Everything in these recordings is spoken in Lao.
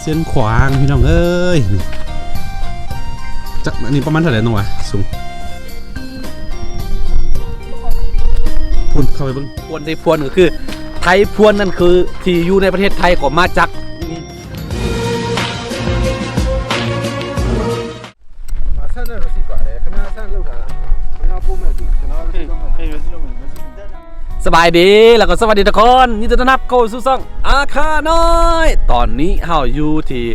ຊຽງຂວາງພີ່ນ້ອງເອີຍ ຈັກອັນນີ້ປະມານເທົ່າໃດນ້ອງຫວາ ສູງ ພຸ້ນເຂົ້າໄປເບິ່ງ ພວນ ໄທພວນ ກໍຄືໄທພວນນັ້ນ ຄືທີ່ຢູ່ໃນປະເທດໄທກໍມາຈາກນີ້. ສະບາຍດີ ແລ້ວກໍສະຫວັດດີທຸກຄົນ ຍິນດີຕ້ອນຮັບເຂົ້າສູ່ຊ່ອງອາຄານ້ອຍ. ຕອນນີ້ເຮົາຢູ່ທີ່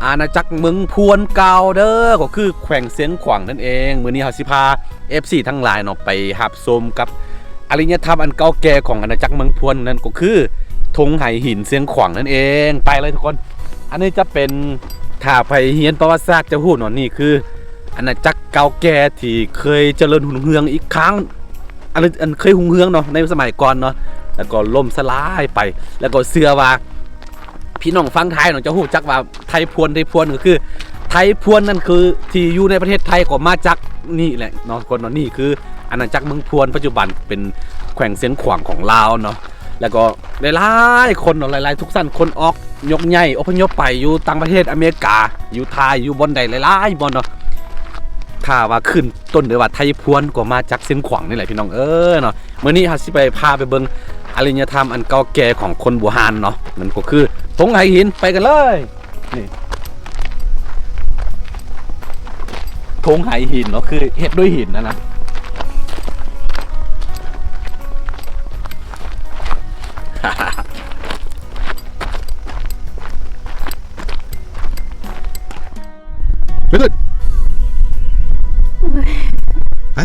ອານາຈັກເມືອງພວນເກົ່າເດີ ກໍຄືແຂວງຊຽງຂວາງນັ້ນເອງ. ມື້ນີ້ເຮົາຊິພາເອັຟຊີທັງຫຼາຍເນາະ ໄປຮັບຊົມກັບ ອາລິຍະທຳອັນເກົ່າແກ່ຂອງອານາຈັກເມືອງພວນ ນັ້ນກໍຄືທົ່ງໄຫຫີນຊຽງຂວາງນັ້ນເອງ. ໄປເລີຍທຸກຄົນ ອັນນີ້ຈະເປັນ ຖ້າໃຜຮຽນປະຫວັດສາດຈະຮູ້ເນາະ ນີ້ຄືອານາຈັກເກົ່າແກ່ທີ່ເຄີຍຈະເລີນຮຸ່ງເຮືອງອີກຄັ້ງ ອັນ ອັນເຄີຍຮຸ່ງເຮືອງເນາະ ໃນສະໄໝກ່ອນເນາະ ແລ້ວກໍລົ້ມສະຫຼາຍໄປ. ແລ້ວກໍເຊື່ອວ່າ ພີ່ນ້ອງຝັ່ງໄທເນາະ ຈະຮູ້ຈັກວ່າໄທພວນ ໄທພວນ ກໍຄືໄທພວນນັ້ນ ຄືທີ່ຢູ່ໃນປະເທດໄທກໍມາຈາກນີ້ແຫຼະເນາະ ຄົນເນາະ. ນີ້ຄືອານາຈັກເມືອງພວນ ປັດຈຸບັນເປັນແຂວງຊຽງຂວາງຂອງລາວເນາະ. ແລ້ວກໍຫຼາຍໆຄົນເນາະ ຫຼາຍໆ ທຸກຊັ້ນຄົນອອກຍົກຍ້າຍອົບພະຍົບໄປຢູ່ຕ່າງປະເທດ ອາເມລິກາ ຢູ່ໄທ ຢູ່ບ່ອນໃດຫຼາຍໆບ່ອນເນາະ. ຖ້າວ່າຂຶ້ນຕົ້ນດ້ວຍວ່າໄທພວນ ກໍມາຈາກຊຽງຂວາງນີ້ແຫຼະ ພີ່ນ້ອງເອີຍເນາະ. ມື້ນີ້ເຮົາຊິໄປ ພາໄປເບິ່ງອາລິຍະທຳອັນເກົ່າແກ່ຂອງຄົນບູຮານເນາະ ມັນກໍຄືທົ່ງໄຫຫີນ. ໄປກັນເລີຍ ນີ້ ທົ່ງໄຫຫີນເນາະ ຄືເຮັດດ້ວຍຫີນນະນະ. ໄປເລີຍ ໄປ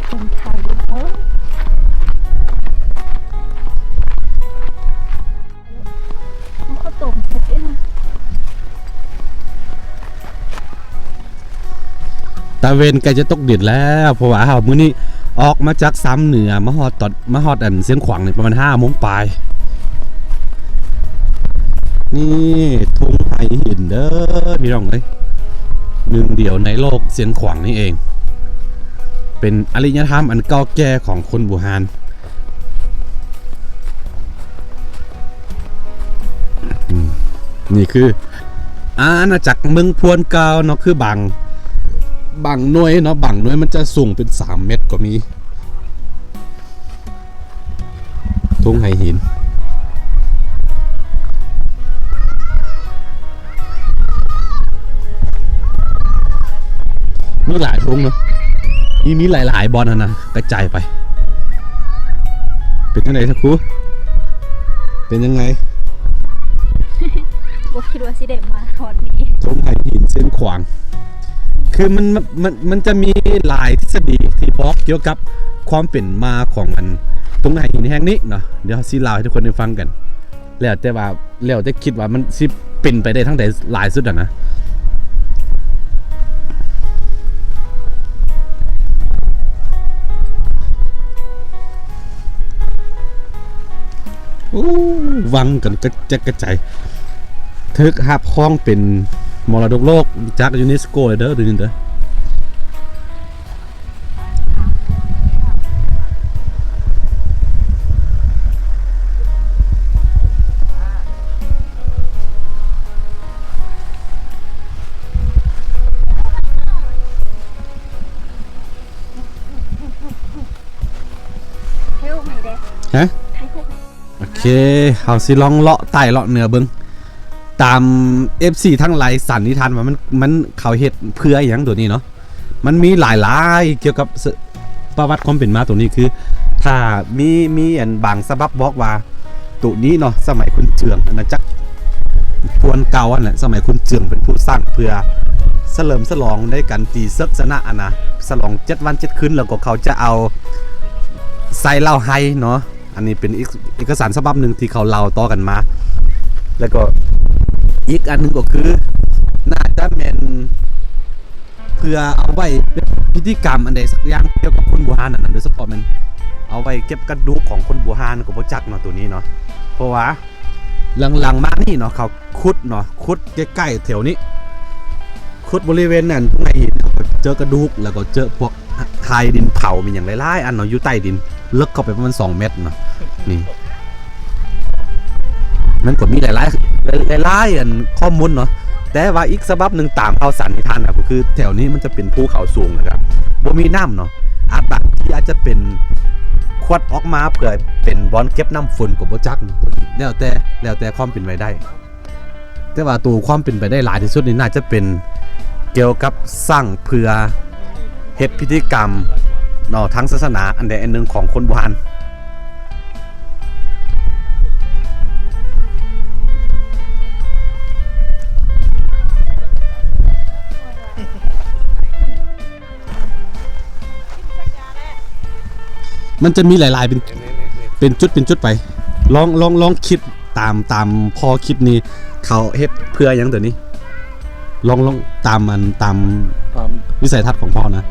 ຄົນໄທເອີຍ. ຕາເວັນໃກ້ຈະຕົກດິນແລ້ວ ເພາະວ່າເຮົາມື້ນີ້ອອກມາຈາກຊາມເໜືອ ມາຮອດຕອນ ມາຮອດອັນຊຽງຂວາງນີ້ປະມານຫ້າໂມງປາຍ. ນີ້ທົ່ງໄຫຫີນເດີພີ່ນ້ອງເອີຍ ໜຶ່ງດຽວໃນໂລກ ຊຽງຂວາງນີ້ເອງ ເປັນອາລິຍະທຳອັນເກົ່າແກ່ຂອງຄົນບູຮານ. ອືມ ນີ້ຄືອານາຈັກເມືອງພວນເກົ່າເນາະ ຄືບາງ ບາງໜ່ວຍເນາະ ບາງໜ່ວຍມັນຈະສູງເປັນສາມແມັດກໍມີ ທົ່ງໄຫຫີນ. ມີຫຼາຍທົ່ງເນາະ ມີ ມີຫຼາຍໆບ່ອນຫັ້ນນະ ກະຈາຍໄປ. ເປັນຈັ່ງໃດຊະຄູ? ເປັນຍັງໄງ? ບໍ່ຄິດວ່າຊິໄດ້ມາຮອດນີ້ ທົ່ງໄຫຫີນຊຽງຂວາງ. ຄືມັນ ມັນ ມັນຈະມີຫຼາຍທິດສະດີທີ່ບອກກ່ຽວກັບຄວາມເປັນມາຂອງອັນທົ່ງໄຫຫີນແຫ່ງນີ້ເນາະ. ດຽວເຮົາຊິເລົ່າໃຫ້ທຸກຄົນໄດ້ຟັງກັນ ແລ້ວແຕ່ວ່າ ແລ້ວແຕ່ຄິດວ່າມັນຊິເປັນໄປໄດ້ທາງໃດຫຼາຍສຸດຫັ້ນນະ. ໂອ້ ວັງກັນກະແຈກກະຈາຍ ຖືກຮັບຮອງເປັນມໍລະດົກໂລກຈາກຢູເນສໂກເດີ ດຽວນີ້ເດີ. ຮະ? ໂອເຄ ເຮົາຊິລອງເລາະໃຕ້ເລາະເໜືອເບິ່ງ ຕາມເອັຟຊີທັງຫຼາຍສັນນິຖານວ່າມັນ ມັນ ເຂົາເຮັດເພື່ອຫຍັງໂຕນີ້ເນາະ. ມັນມີຫຼາຍໆ ກ່ຽວກັບ ປະຫວັດຄວາມເປັນມາໂຕນີ້ ຄືຖ້າມີ ມີອັນບາງສະບັບບອກວ່າ ໂຕນີ້ເນາະ ສະໄໝຂຸນເຈືອງ ອານາຈັກພວນເກົ່າຫັ້ນແຫຼະ ສະໄໝຂຸນເຈືອງເປັນຜູ້ສ້າງ ເພື່ອສະເຫຼີມສະຫຼອງໃນການຕີເສິກຊະນະຫັ້ນນະ ສະຫຼອງເຈັດວັນເຈັດຄືນ ແລ້ວກໍເຂົາຈະເອົາໃສ່ເຫຼົ້າໄຮ່ເນາະ. ອັນນີ້ເປັນເອກ ເອກະສານສະບັບໜຶ່ງທີ່ເຂົາເລົ່າຕໍ່ກັນມາ. ແລ້ວກໍອີກອັນໜຶ່ງກໍຄື ໜ້າຈະແມ່ນເພື່ອເອົາໄວ້ເປັນພິທີກຳອັນໃດສັກຢ່າງກ່ຽວກັບຄົນບູຮານນັ້ນນະ ໂດຍສະເພາະແມ່ນເອົາໄວ້ເກັບກະດູກຂອງຄົນບູຮານ ກໍບໍ່ຈັກເນາະ ໂຕນີ້ເນາະ. ເພາະວ່າຫຼັງໆມານີ້ເນາະ ເຂົາ ຂຸດເນາະ ຂຸດໃກ້ໆແຖວນີ້ ເ ຂຸດບໍລິເວນນັ້ນ ພວກໄຫຫີນ ເຂົາກໍເຈີກະດູກ ແລ້ວກໍເຈີພວກ ຫາຍດິນເຜົາ ມີຫຍັງຫຼາຍໆອັນເນາະ ຢູ່ໃຕ້ດິນ ເລິກເຂົ້າໄປປະມານສອງແມັດເນາະ. ນີ້ ມັນກໍມີຫຼາຍໆ ຫຼາຍໆອັນ ຂໍ້ມູນເນາະ. ແຕ່ວ່າອີກສະບັບໜຶ່ງ ຕາມຂ່າວສັນນິທານນະ ກໍຄືແຖວນີ້ມັນຈະເປັນພູເຂົາສູງ ແລ້ວກໍບໍ່ມີນ້ຳເນາະ. ອາດບາງທີອາດຈະເປັນຂວດອອກມາເພື່ອເປັນບ່ອນເກັບນ້ຳຝົນກໍບໍ່ຈັກເນາະ. ໂຕນີ້ແລ້ວແຕ່ ແລ້ວແຕ່ຄວາມເປັນໄປໄດ້. ແຕ່ວ່າໂຕຄວາມເປັນໄປໄດ້ຫຼາຍທີ່ສຸດນີ້ ໜ້າຈະເປັນກ່ຽວກັບສ້າງເພື່ອເຮັດພິທີກຳເນາະ ທາງສາສະໜາອັນໃດອັນໜຶ່ງຂອງຄົນບູຮານ. ມັນຈະມີຫຼາຍໆ ເປັນ ເປັນຈຸດ ເປັນຈຸດໄປ. ລອງ ລອງ ລອງຄິດຕາມ ຕາມຂໍ້ຄິດນີ້ ເຂົາເຮັດເພື່ອຫຍັງໂຕນີ້? ລອງ ລອງຕາມອັນ ຕາມ ຕາມວິໄສທັດຂອງພໍ່ນະ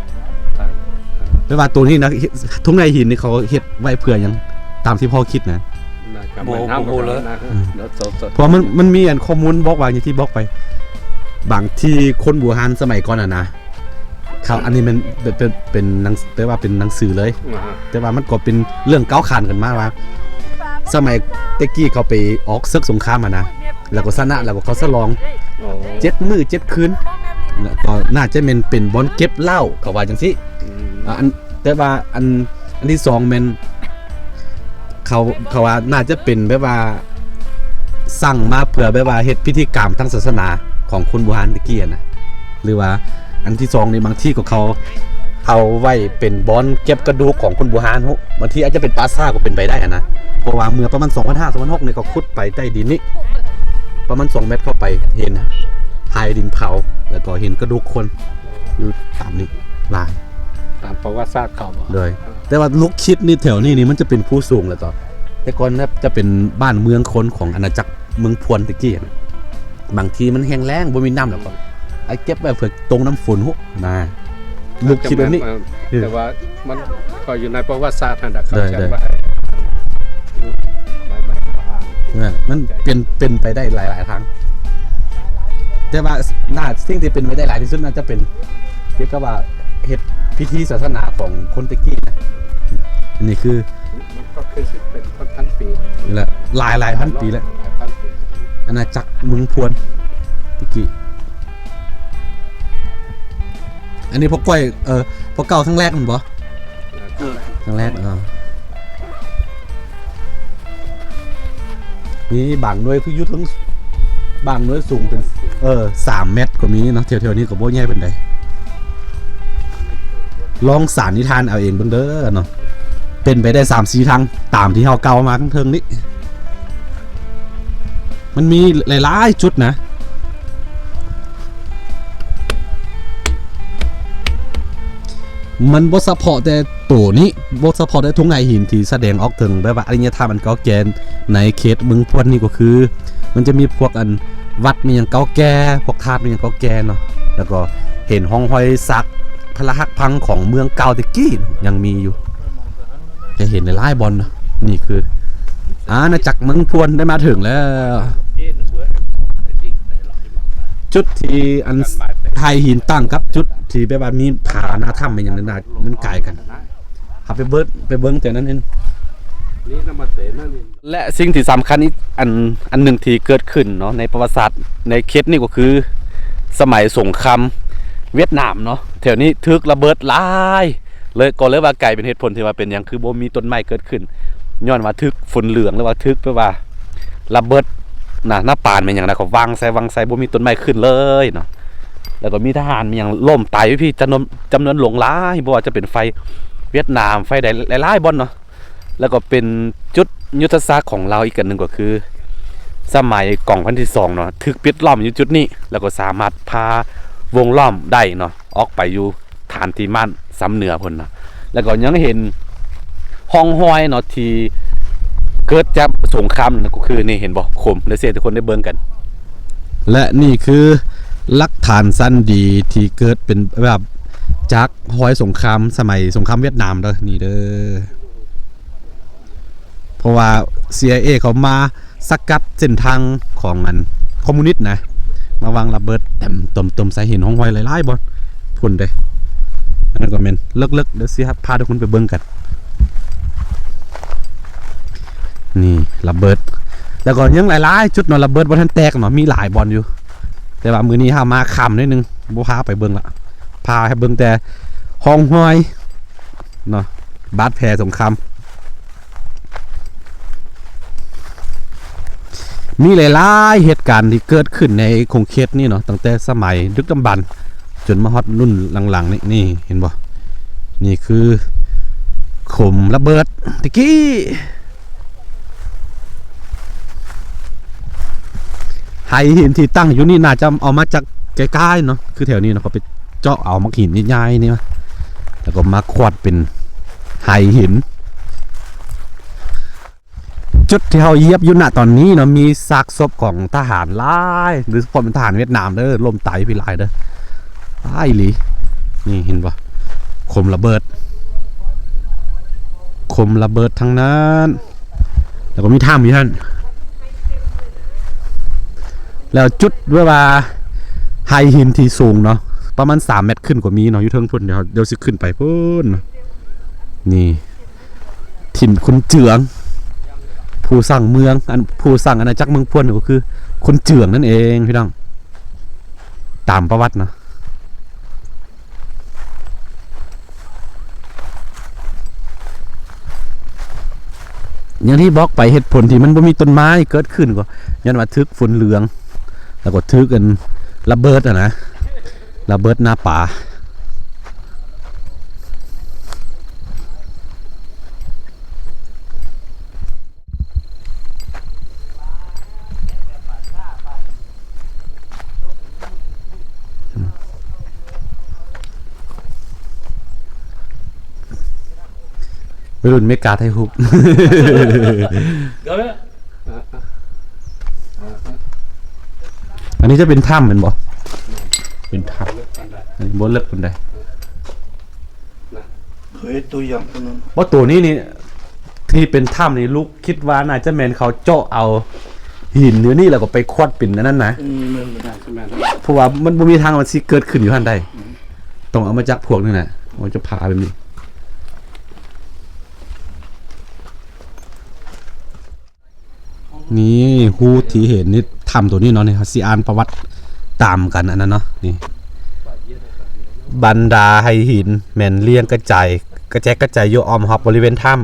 ຕາມ ແປວ່າໂຕນີ້ນະ ເຮັດ ທົ່ງໄຫຫີນນີ້ ເຂົາເຮັດໄວ້ເພື່ອຫຍັງ? ຕາມທີ່ພໍ່ຄິດນະ. ໜ້າຈະ ບໍ່ ບໍ່ຮູ້ເລີຍ ເອີ ເພາະມັນ ມັນມີອັນຂໍ້ມູນບອກວ່າ ຢ່າງທີ່ບອກໄປ ບາງທີຄົນບູຮານສະໄໝກ່ອນຫັ້ນນະ ເຂົາ ອັນນີ້ແມ່ນເປັນ ເປັນ ເປັນໜັງ ແປວ່າເປັນໜັງສືເລີຍ ອ່າຮະ ແຕ່ວ່າມັນກໍເປັນເລື່ອງກ່າວຂານກັນມາວ່າ ສະໄໝແຕ່ກີ້ເຂົາໄປອອກເສິກສົງຄາມຫັ້ນນະ ແລ້ວກໍຊະນະ ແລ້ວກໍເຂົາສະຫຼອງ ອໍ ເຈັດມື້ເຈັດຄືນ ແລ້ວກໍໜ້າຈະແມ່ນເປັນບ່ອນເກັບເຫຼົ້າ ເຂົາວ່າຈັ່ງຊີ້ ອືມ ອ່າ ອັນ ແຕ່ວ່າອັນ ອັນທີສອງແມ່ນ ເຂົາ ເຂົາວ່າໜ້າຈະເປັນແບບວ່າ ສ້າງມາເພື່ອແບບວ່າເຮັດພິທີກຳທາງສາສະໜາຂອງຄົນບູຮານແຕ່ກີ້ຫັ້ນນະ ຫຼືວ່າອັນທີສອງນີ້ ບາງທີກໍເຂົາເອົາໄວ້ເປັນບ່ອນເກັບກະດູກຂອງຄົນບູຮານ ບາງທີອາດຈະເປັນປ່າຊ້າກໍເປັນໄປໄດ້ຫັ້ນນະ ເພາະວ່າເມື່ອປະມານສອງພັນຫ້າ ສອງພັນຫົກນີ້ ເຂົາຂຸດໄປໃຕ້ດິນນີ້ ປະມານສອງແມັດເຂົ້າໄປ ເຫັນຫາຍດິນເຜົາ ແລ້ວກໍເຫັນກະດູກຄົນຢູ່ຕາມນີ້ຫຼາຍ ຕາມປະຫວັດສາດເຂົາບໍ? ໂດຍ ແຕ່ວ່າລູກຄິດນີ້ ແຖວນີ້ນີ້ ມັນຈະເປັນພູສູງ ແລ້ວກໍແຕ່ກ່ອນນະ ຈະເປັນບ້ານເມືອງຄົນຂອງອານາຈັກເມືອງພວນແຕ່ກີ້ນະ ບາງທີມັນແຫ້ງແລ້ງ ບໍ່ມີນ້ຳ ແລ້ວກໍ ອືມ ເອົາເກັບໄວ້ເພື່ອຕົງນ້ຳຝົນພຸ້ນນະ ລູກຄິດແບບນີ້ ແຕ່ວ່າມັນກໍຢູ່ໃນປະຫວັດສາດຫັ້ນນະ ເຂົາຈະວ່າ ມັນເປັນ ເປັນໄປໄດ້ຫຼາຍໆທາງ ແຕ່ວ່າໜ້າ ສິ່ງທີ່ເປັນໄປໄດ້ຫຼາຍທີ່ສຸດໜ້າຈະເປັນ ທີ່ເຂົາວ່າເຮັດພິທີສາສະໜາຂອງຄົນແຕ່ກີ້ນະ ອັນນີ້ຄື ມັນກໍຄືຊິເປັນພັນໆປີ ນີ້ແຫຼະ ຫຼາຍໆພັນປີແລ້ວ ຫຼາຍພັນປີ ອານາຈັກເມືອງພວນແຕ່ກີ້ ອັນນີ້ພໍ່ກ້ອຍ ເອີ ພໍ່ເກົ່າຄັ້ງແລກແມ່ນບໍ່? ເອີ ຄັ້ງແລກ ເອີ ນີ້ບາງໜ່ວຍຄືຢູ່ເທິງ ບາງໜ່ວຍສູງເປັນ ເອີ ສາມແມັດກໍມີເນາະ ແຖວໆນີ້ກໍບໍ່ໃຫຍ່ປານໃດ ລອງສັນນິຖານເອົາເອງເບິ່ງເດີເນາະ ເປັນໄປໄດ້ສາມສີ່ທາງ ຕາມທີ່ເຮົາກ່າວມາຂ້າງເທິງນີ້ ມັນມີຫຼາຍໆຈຸດນະ ມັນບໍ່ສະເພາະແຕ່ໂຕນີ້ ບໍ່ສະເພາະແຕ່ທົ່ງໄຫຫີນທີ່ສະແດງອອກເຖິງແບບວ່າອາລິຍະທຳອັນເກົ່າແກ່ໃນເຂດເມືອງພວນນີ້ ກໍຄືມັນຈະມີພວກອັນວັດມີຫຍັງເກົ່າແກ່ ພວກທາດມີຫຍັງເກົ່າແກ່ເນາະ ແລ້ວກໍເຫັນຮ່ອງຮອຍຊາກປະລັກຫັກພັງຂອງເມືອງເກົ່າແຕ່ກີ້ຍັງມີຢູ່ ຈະເຫັນຫຼາຍໆບ່ອນເນາະ. ນີ້ຄືອານາຈັກເມືອງພວນໄດ້ມາເຖິງແລ້ວ. ຈຸດທີ່ອັນໄຫຫີນຕັ້ງກັບຈຸດທີ່ແບບວ່າມີຜາໜ້າຖ້ຳອີ່ຫຍັງນັ້ນນະ ມັນກາຍກັນ. ເຮົາໄປເບິ່ງ ໄປເບິ່ງແຕ່ນັ້ນເອງ. ແລະ ສິ່ງທີ່ສຳຄັນອີກອັນ ອັນໜຶ່ງທີ່ເກີດຂຶ້ນເນາະ ໃນປະຫວັດສາດໃນເຂດນີ້ກໍຄື ສະໄໝສົງຄາມຫວຽດນາມເນາະ ແຖວນີ້ຖືກລະເບີດຫຼາຍ ເລີຍ ກໍເລີຍວ່າກາຍເປັນເຫດຜົນທີ່ວ່າເປັນຫຍັງຄືບໍ່ມີຕົ້ນໄມ້ເກີດຂຶ້ນ ຍ້ອນວ່າຖືກຝົນເຫຼືອງ ຫຼືວ່າຖືກແບບວ່າລະເບີດນະ ນ້ຳປານແມ່ນຫຍັງນະ ກໍວັ່ງໃສ່ ວັ່ງໃສ່ ບໍ່ມີຕົ້ນໄມ້ຂຶ້ນເລີຍເນາະ. ແລ້ວກໍມີທະຫານມີຫຍັງລົ້ມຕາຍຢູ່ພີ້ ຈຳນວນ ຈຳນວນຫຼວງຫຼາຍ ບໍ່ວ່າຈະເປັນຝ່າຍຫວຽດນາມ ຝ່າຍໃດ ຫຼາຍໆບ່ອນເນາະ. ແລ້ວກໍເປັນຈຸດຍຸດທະສາດຂອງລາວອີກອັນໜຶ່ງ ກໍຄືສະໄໝກອງພັນທີສອງເນາະ ຖືກປິດລ້ອມຢູ່ຈຸດນີ້ ແລ້ວກໍສາມາດຜ່າວົງລ້ອມໄດ້ເນາະ ອອກໄປຢູ່ຖານທີ່ມ່ານຊຳເໜືອພຸ້ນນະ. ແລ້ວກໍຍັງເຫັນຮ່ອງຮອຍເນາະ ທີ່ເກີດຈາກສົງຄາມນັ້ນ ກໍຄືນີ້ ເຫັນບໍ່ ໂຄມ ແລະ ເສດທຸກຄົນໄດ້ເບິ່ງກັນ. ແລະ ນີ້ຄືຫຼັກຖານຊັ້ນດີທີ່ເກີດເປັນແບບ ຈາກຮອຍສົງຄາມ ສະໄໝສົງຄາມຫວຽດນາມເດີ ນີ້ເດີ. ເພາະວ່າ ຊີໄອເອ ເຂົາມາສະກັດເສັ້ນທາງຂອງອັນຄອມມູນິດນະ ມາວາງລະເບີດ ແຕ່ມ ຕົມໆ ໃສ່ຫີນຮ່ອງຮອຍຫຼາຍໆ ບ່ອນພຸ້ນເດ້. ອັນນັ້ນກໍແມ່ນເລິກໆ ດຽວຊິພາທຸກຄົນໄປເບິ່ງກັນ. ນີ້ລະເບີດ ແລ້ວກໍຍັງຫຼາຍໆ ຈຸດເນາະ ລະເບີດບໍ່ທັນແຕກເນາະ ມີຫຼາຍບ່ອນຢູ່. ແຕ່ວ່າມື້ນີ້ເຮົາມາຄ່ຳໜ້ອຍໜຶ່ງ ບໍ່ພາໄປເບິ່ງລະ ພາໃຫ້ເບິ່ງແຕ່ຮ່ອງຮອຍເນາະ ບາດແຜສົງຄາມ. ມີຫຼາຍໆ ເຫດການທີ່ເກີດຂຶ້ນໃນຂົງເຂດນີ້ເນາະ ຕັ້ງແຕ່ສະໄໝດຶກດຳບັນ ຈົນມາຮອດລຸ້ນຫຼັງໆ ນີ້ ນີ້ເຫັນບໍ່? ນີ້ຄືຂຸມລະເບີດແຕ່ກີ້. ໄຫຫີນທີ່ຕັ້ງຢູ່ນີ້ໜ້າຈະເອົາມາຈາກໃກ້ໆ ເນາະ ຄືແຖວນີ້ເນາະ ເຂົາໄປເຈາະເອົາໝາກຫີນໃຫຍ່ໆ ນີ້ມາ ແລ້ວກໍມາຂວດເປັນໄຫຫີນ. ຈຸດທີ່ເຮົາຢຽບຢູ່ນະຕອນນີ້ເນາະ ມີຊາກສົບຂອງທະຫານຫຼາຍ ໂດຍສະເພາະແມ່ນທະຫານຫວຽດນາມເດີ ລົ້ມຕາຍຢູ່ພີ້ຫຼາຍເດີ ຫຼາຍອີ່ຫຼີ. ນີ້ເຫັນບໍ່? ຂຸມລະເບີດ ຂຸມລະເບີດທັງນັ້ນ ແລ້ວກໍມີຖ້ຳຢູ່ຫັ້ນ. ແລ້ວຈຸດແບບວ່າໄຫຫີນທີ່ສູງເນາະ ປະມານສາມແມັດຂຶ້ນກໍມີເນາະ ຢູ່ເທິງພຸ້ນ. ດຽວ ດຽວຊິຂຶ້ນໄປພຸ້ນເນາະ ນີ້ ຖິ່ນຂຸນເຈືອງ ຜູ້ສ້າງເມືອງ ອັນ ຜູ້ສ້າງອານາຈັກເມືອງພວນກໍຄືຂຸນເຈືອງນັ້ນເອງພີ່ນ້ອງ ຕາມປະຫວັດເນາະ. ຢ່າງທີ່ບອກໄປ ເຫດຜົນທີ່ມັນບໍ່ມີຕົ້ນໄມ້ເກີດຂຶ້ນກໍຍ້ອນວ່າຖືກຝົນເຫຼືອງ ແລ້ວກໍຖືກອັນລະເບີດຫັ້ນນະ ລະເບີດໜ້າປາ. ໄວລຸ້ນເມກາຖ່າຍຮູບ ອັນນີ້ຈະເປັນຖ້ຳແມ່ນບໍ່? ເປັນຖ້ຳ ບໍ່ເລິກປານໃດ. ເຄີຍຕົວຢ່າງຕົວນັ້ນ ບໍ່ ຕົວນີ້ນີ້ ທີ່ເປັນຖ້ຳນີ້ ລູກຄິດວ່າໜ້າຈະແມ່ນເຂົາເຈາະເອົາຫີນຢູ່ນີ້ ແລ້ວກໍໄປຂວດເປັນອັນນັ້ນນະ. ອືມ ແມ່ນໄດ້ ແມ່ນໄດ້ ເພາະວ່າມັນບໍ່ມີທາງວ່າຊິເກີດຂຶ້ນຢູ່ຫັ້ນໄດ້. ອືມ ຕ້ອງເອົາມາຈາກພວກນີ້ນະ ເອົາຈາກຜາແບບນີ້. ນີ້ ຮູທີ່ເຫັນນີ້ ຖ້ຳຕົວນີ້ເນາະ ນີ້ເຮົາຊິອ່ານປະຫວັດຕາມກັນອັນນັ້ນເນາະ. ນີ້ ບັນດາໄຫຫີນແມ່ນລຽງກະຈາຍ ກະແຈກກະຈາຍຢູ່ອ້ອມຮອບບໍລິເວນຖ້ຳ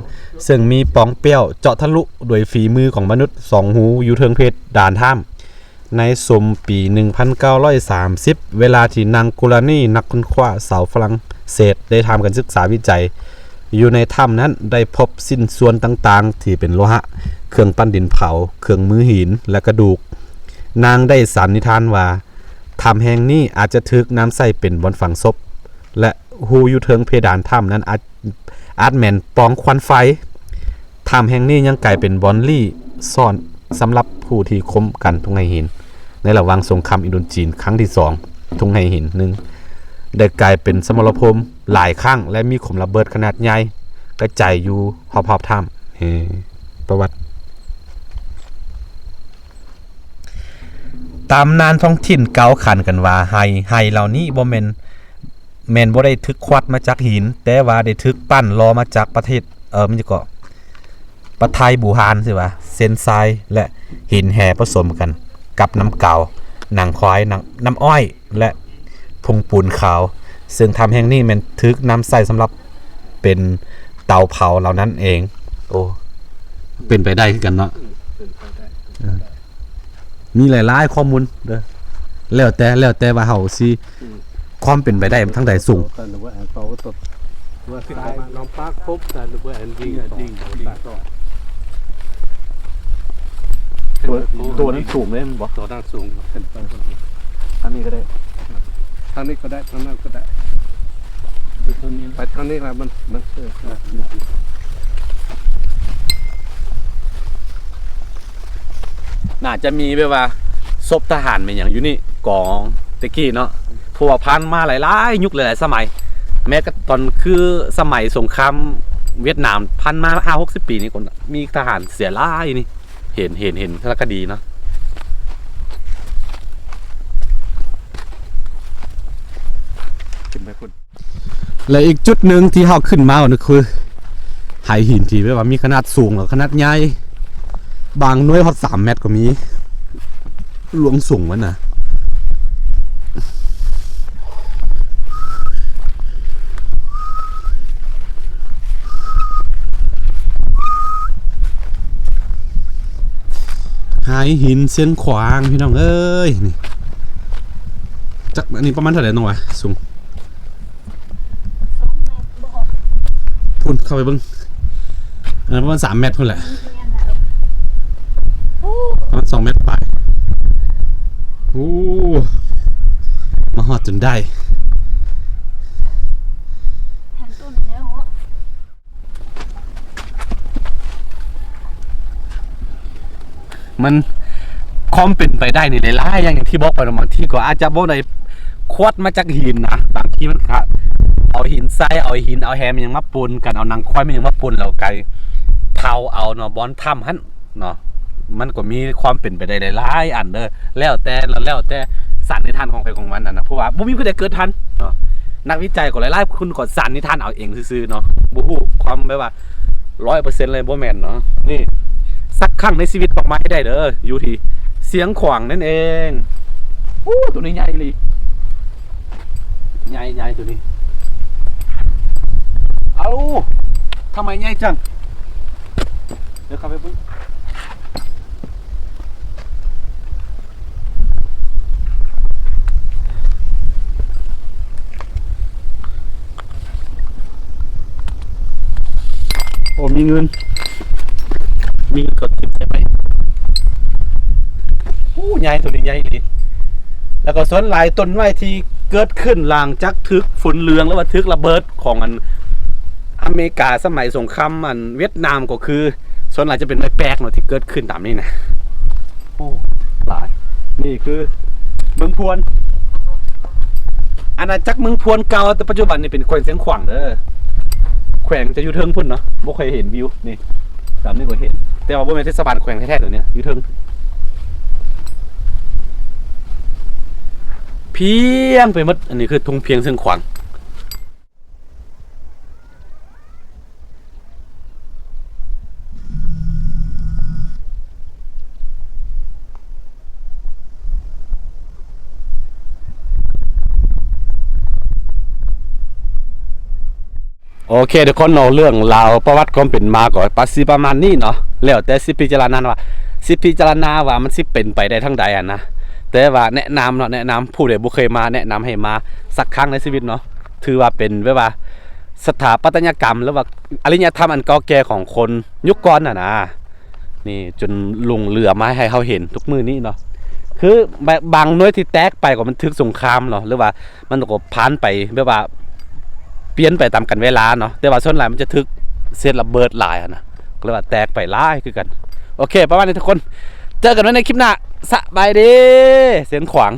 ເຊິ່ງມີປ່ອງແປ້ວເຈາະທະລຸໂດຍຝີມືຂອງມະນຸດສອງຮູຢູ່ເທິງເພດານຖ້ຳ. ໃນຊຸມປີໜຶ່ງພັນເກົ້າຮ້ອຍສາມສິບ ເວລາທີ່ນາງກູລານີ ນັກຄົ້ນຄວ້າຊາວຝຣັ່ງເສດ ໄດ້ທຳການສຶກສາວິໄຈຢູ່ໃນຖ້ຳນັ້ນ ໄດ້ພົບຊິ້ນສ່ວນຕ່າງໆທີ່ເປັນໂລຫະ, ເຄື່ອງປັ້ນດິນເຜົາ, ເຄື່ອງມືຫີນ ແລະ ກະດູກ. ນາງໄດ້ສັນນິຖານວ່າ ຖ້ຳແຫ່ງນີ້ອາດຈະຖືກນຳໃຊ້ເປັນບ່ອນຝັງສົບ ແລະ ຮູຢູ່ເທິງເພດານຖ້ຳນັ້ນອາດ ອາດແມ່ນປ່ອງຄວັນໄຟ. ຖ້ຳແຫ່ງນີ້ຍັງກາຍເປັນບ່ອນລີ້ຊ່ອນສຳລັບຜູ້ທີ່ຂົ່ມກັນທຸງໄຫຫີນ ໃນລະຫວ່າງສົງຄາມອິນໂດຈີນຄັ້ງທີສອງ. ທຸງໄຫຫີນໜຶ່ງໄດ້ກາຍເປັນສະໝະລະພູມຫຼາຍຄັ້ງ ແລະ ມີຂຸມລະເບີດຂະໜາດໃຫຍ່ກະຈາຍຢູ່ຮອບໆຖ້ຳ. ເອີ ປະຫວັດ ຕຳນານທ້ອງຖິ່ນກ່າວຂານກັນວ່າ ໄຫ ໄຫເຫຼົ່ານີ້ບໍ່ແມ່ນ ແມ່ນບໍ່ໄດ້ຖືກຂວັດມາຈາກຫີນ, ແຕ່ວ່າໄດ້ຖືກປັ້ນຫຼໍ່ມາຈາກປະເທດ ເອີ ມັນຫຍັງເກາະ ປະໄທບູຮານ ຊື່ວ່າ ເຊັ່ນຊາຍ ແລະ ຫີນແຮ່ປະສົມກັນກັບນ້ຳກາວ, ໜັງຄວາຍ, ໜັງ ນ້ຳອ້ອຍ ແລະ ຜົງປູນຂາວ, ເຊິ່ງຖ້ຳແຫ່ງນີ້ແມ່ນຖືກນຳໃຊ້ສຳລັບເປັນເຕົາເຜົາເຫຼົ່ານັ້ນເອງ. ໂອ້ ເປັນໄປໄດ້ຄືກັນເນາະ. ເປັນໄປໄດ້ ເອີ ມີຫຼາຍໆຂໍ້ມູນເດີ ແລ້ວແຕ່ ແລ້ວແຕ່ວ່າເຮົາຊິ ອືມ ຄວາມເປັນໄປໄດ້ທາງໃດສູງ. ຕົວ ຕົວນັ້ນສູງເລີຍແມ່ນບໍ່? ຕົວນັ້ນສູງ ທາງນີ້ກໍໄດ້ ທາງນີ້ກໍໄດ້ ທາງນັ້ນກໍໄດ້ ໄປທາງນີ້ລະ ມັນ ມັນ ເອີ ໜ້າຈະມີແບບວ່າສົບທະຫານແມ່ນຫຍັງຢູ່ນີ້ກອງແຕ່ກີ້ເນາະ ເພາະວ່າຜ່ານມາຫຼາຍໆຍຸກຫຼາຍໆສະໄໝ ແມ້ກະຕອນຄືສະໄໝສົງຄາມຫວຽດນາມຜ່ານມາຫ້າຫົກສິບປີນີ້ ກໍມີທະຫານເສຍຫຼາຍນີ້ ເຫັນ ເຫັນ ເຫັນສາລະຄະດີເນາະ. ແລະ ອີກຈຸດໜຶ່ງທີ່ເຮົາຂຶ້ນມາກໍຄື ໄຫຫີນທີ່ແບບວ່າມີຂະໜາດສູງ ແລະ ຂະໜາດໃຫຍ່ ບາງໜ່ວຍຮອດສາມແມັດກໍມີ ຫຼວງສູງມັນນະ. ໄຫຫີນຊຽງຂວາງ ພີ່ນ້ອງເອີຍ ນີ້ ຈັກ ອັນນີ້ປະມານເທົ່າໃດນ້ອງຫວາ ສູງ? ສອງແມັດບໍ່ຮອດ ພຸ້ນ ເຂົ້າໄປເບິ່ງ ອັນນັ້ນປະມານສາມແມັດພຸ້ນແຫຼະ ປະມານສອງແມັດປາຍ. ໂອ້ ມາຮອດຈົນໄດ້ ມັນ ຄວາມເປັນໄປໄດ້ນີ້ຫຼາຍໆຢ່າງ ຢ່າງທີ່ບອກໄປເນາະ ບາງທີກໍອາດຈະບໍ່ໄດ້ຂວດມາຈາກຫີນນະ ບາງທີມັນກະເອົາຫີນຊາຍ ເອົາຫີນ ເອົາແຮມຫຍັງມາປົນກັນ ເອົາໜັງຄວາຍມາຫຍັງມາປົນ ແລ້ວກາຍເຜົາເອົາເນາະ ບ່ອນຖ້ຳຫັ້ນເນາະ. ມັນກໍມີຄວາມເປັນໄປໄດ້ຫຼາຍໆອັນເດີ ແລ້ວແຕ່ ແລ້ວແຕ່ສັນນິຖານຂອງໃຜຂອງມັນຫັ້ນນະ ເພາະວ່າບໍ່ມີຜູ້ໃດເກີດທັນເນາະ. ນັກວິໄຈກໍຫຼາຍໆຄົນກໍສັນນິຖານເອົາເອງຊື່ໆເນາະ ບໍ່ຮູ້ຄວາມແບບວ່າ ຮ້ອຍເປີເຊັນເລີຍ ບໍ່ແມ່ນເນາະ. ນີ້ ສັກຄັ້ງໃນຊີວິດຕ້ອງມາໃຫ້ໄດ້ເດີ ຢູ່ທີ່ຊຽງຂວາງນັ້ນເອງ. ໂອ້ ໂຕນີ້ໃຫຍ່ອີ່ຫຼີ ໃຫຍ່ໆ ໂຕນີ້. ເອົ້າ ທຳໄມໃຫຍ່ຈັງ? ດຽວເຂົ້າໄປເບິ່ງ. ໂອ້ ມີເງິນ ມີເງິນເຂົ້າເກັບໃສ່ໄວ້. ໂອ້ ໃຫຍ່ ໂຕນີ້ໃຫຍ່ອີ່ຫຼີ. ແລ້ວກໍສ່ວນຫຼາຍຕົ້ນໄມ້ທີ່ເກີດຂຶ້ນຫຼັງຈາກຖືກຝົນຫຼວງ ຫຼືວ່າຖືກລະເບີດຂອງອັນອາເມລິກາສະໄໝສົງຄາມອັນຫວຽດນາມ ກໍຄືສ່ວນຫຼາຍຈະເປັນໄມ້ແປກເນາະ ທີ່ເກີດຂຶ້ນຕາມນີ້ນະ. ໂອ້ ຫຼາຍ. ນີ້ຄືເມືອງພວນ ອານາຈັກເມືອງພວນເກົ່າ ແຕ່ປັດຈຸບັນນີ້ເປັນແຂວງຊຽງຂວາງເດີ. ແຂວງຈະຢູ່ເທິງພຸ້ນເນາະ ບໍ່ຄ່ອຍເຫັນວິວ. ນີ້ ຕາມນີ້ກໍເຫັນ ແຕ່ວ່າບໍ່ແມ່ນເທດສະບານແຂວງແທ້ໆ ຕົວນີ້ຢູ່ເທິງ ພຽງໄປໝົດ. ອັນນີ້ຄືທົ່ງພຽງຊຽງຂວາງ. ໂອເຄທຸກຄົນເນາະ ເລື່ອງລາວປະຫວັດຄວາມເປັນມາກໍປະ ຊິປະມານນີ້ເນາະ. ແລ້ວແຕ່ຊິພິຈາລະນາວ່າ ຊິພິຈາລະນາວ່າມັນຊິເປັນໄປໄດ້ທາງໃດຫັ້ນນະ. ແຕ່ວ່າແນະນຳເນາະ ແນະນຳ ຜູ້ໃດບໍ່ເຄີຍມາ ແນະນຳໃຫ້ມາສັກຄັ້ງໃນຊີວິດເນາະ. ຖືວ່າເປັນແບບວ່າສະຖາປັດຕະຍະກຳ ຫຼືວ່າອາລິຍະທຳອັນເກົ່າແກ່ຂອງຄົນຍຸກກ່ອນຫັ້ນນະ. ນີ້ຈົນຫຼົງເຫຼືອມາໃຫ້ເຮົາເຫັນທຸກມື້ນີ້ເນາະ. ຄືບາງ ບາງໜ່ວຍທີ່ແຕກໄປກໍມັນຖືກສົງຄາມເນາະ ຫຼືວ່າມັນກໍຜ່ານໄປແບບວ່າປ່ຽນໄປຕາມການເວລາເນາະ. ແຕ່ວ່າສ່ວນຫຼາຍມັນຈະຖືກເສດລະເບີດຫຼາຍຫັ້ນນະ ກໍເລີຍວ່າແຕກໄປຫຼາຍຄືກັນ. ໂອເຄ ປະມານນີ້ທຸກຄົນ ເຈີກັນໃໝ່ໃນຄລິບໜ້າ. ສະບາຍດີ ຊຽງຂວາງ.